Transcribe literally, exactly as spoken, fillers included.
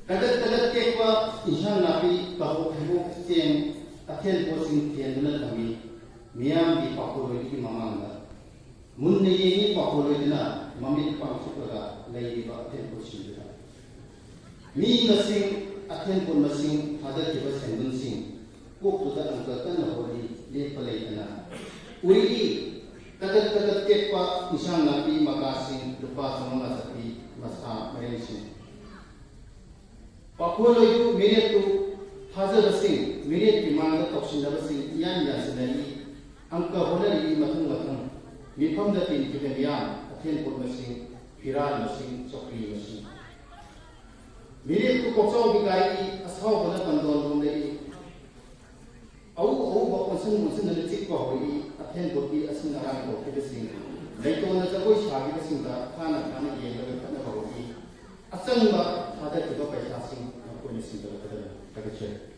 ꯇꯒꯠ ꯇꯒꯠ ꯇꯦꯛꯄ ꯏꯟꯁꯥꯡ ꯅꯥꯄꯤ, ꯀꯕꯣꯛ ꯍꯩꯕꯣꯛ, ꯆꯦꯡ, ꯑꯊꯦꯟ ꯄꯣꯠꯁꯤꯡ ꯊꯦꯟꯗꯨꯅ ꯊꯝꯃꯤ꯫ ꯃꯤꯌꯥꯝꯒꯤ ꯄꯥꯐꯣꯔ ꯂꯣꯏꯕꯒꯤ ꯃꯃꯥꯡꯗ ꯃꯨꯟꯅ ꯌꯦꯡꯉꯤ ꯄꯥꯐꯣꯔ ꯂꯣꯏꯗꯨꯅ ꯃꯃꯤꯠ ꯄꯥꯡꯊꯣꯛꯂꯒ ꯂꯩꯔꯤꯕ ꯑꯊꯦꯟ ꯄꯣꯠꯁꯤꯡꯗꯨꯗ꯫ ꯃꯤ ꯃꯁꯤꯡ, ꯑꯊꯦꯟ ꯄꯣꯠ ꯃꯁꯤꯡ, ꯊꯥꯗꯈꯤꯕ ꯁꯦꯟꯗꯨꯟꯁꯤꯡ ꯀꯣꯛꯇꯨꯗ ꯑꯪꯀ ꯀꯟꯅ ꯍꯣꯠꯂꯤ, ꯂꯦꯞꯄ ꯂꯩꯇꯅ꯫ ꯎꯔꯤꯗꯤ ꯇꯒꯠ ꯇꯒꯠ ꯇꯦꯛꯄ ꯏꯟꯁꯥꯡ ꯅꯥꯄꯤ ꯃꯀꯥꯁꯤꯡ, ꯂꯨꯄꯥ ꯆꯥꯃꯉꯥ ꯆꯠꯄꯤ ꯃꯁꯥ ꯃꯔꯦꯡꯁꯤꯡ꯫ ꯄꯥꯐꯣꯔ ꯂꯣꯏꯗꯨ ꯃꯤꯔꯦꯞꯇꯨ ꯊꯥꯖꯕꯁꯤꯡ, ꯃꯤꯔꯦꯞꯀꯤ ꯃꯥꯡꯗ ꯇꯧꯁꯤꯟꯅꯕꯁꯤꯡ ꯏꯌꯥꯟ ꯌꯥꯟꯁꯤꯟꯅꯔꯤ꯫ ꯑꯪꯀ ꯍꯣꯠꯅꯔꯤ ꯃꯊꯪ ꯃꯊꯪ꯫ ꯃꯤꯐꯝꯗ ꯇꯤꯟꯈꯤꯕ ꯃꯤꯌꯥꯝ, ꯑꯊꯦꯟ ꯄꯣꯠ ꯃꯁꯤꯡ, ꯐꯤꯔꯥꯜ ꯃꯁꯤꯡ, ꯆꯧꯀ꯭ꯔꯤ ꯃꯁꯤꯡ꯫ ꯃꯤꯔꯦꯞꯇꯨ ꯀꯣꯛꯆꯥꯎꯕꯤ ꯀꯥꯏꯔꯤ, ꯑꯁꯥꯎꯕꯅ ꯄꯟꯗꯣꯟ ꯂꯣꯝꯂꯛꯏ꯫ ꯑꯎ ꯑꯎꯕ ꯑꯣꯟꯁꯤꯟ ꯑꯣꯟꯁꯤꯟꯗꯨꯅ ꯆꯤꯛꯄ ꯍꯧꯔꯛꯏ꯫ ꯑꯊꯦꯟ ꯄꯣꯠꯀꯤ ꯑꯁꯤꯡ ꯑꯔꯥꯡ ꯇꯧꯈꯤꯕꯁꯤꯡ, ꯂꯩꯇꯣꯟꯅ ꯖꯒꯣꯏ ꯁꯥꯈꯤꯕꯁꯤꯡꯗ ꯈꯥꯅ ꯈꯥꯅ ꯌꯦꯡꯂꯒ ꯈꯠꯅꯕ ꯍꯧꯔꯛꯏ꯫ ꯑꯆꯪꯕ ꯊꯥꯗꯈꯤꯕ ꯄꯩꯁꯥꯁꯤꯡ ꯃꯈꯣꯏꯅ ꯁꯤꯡꯒꯠꯂꯛꯀꯗꯕꯅꯤ꯫ ꯊꯥꯒꯠꯆꯔꯤ꯫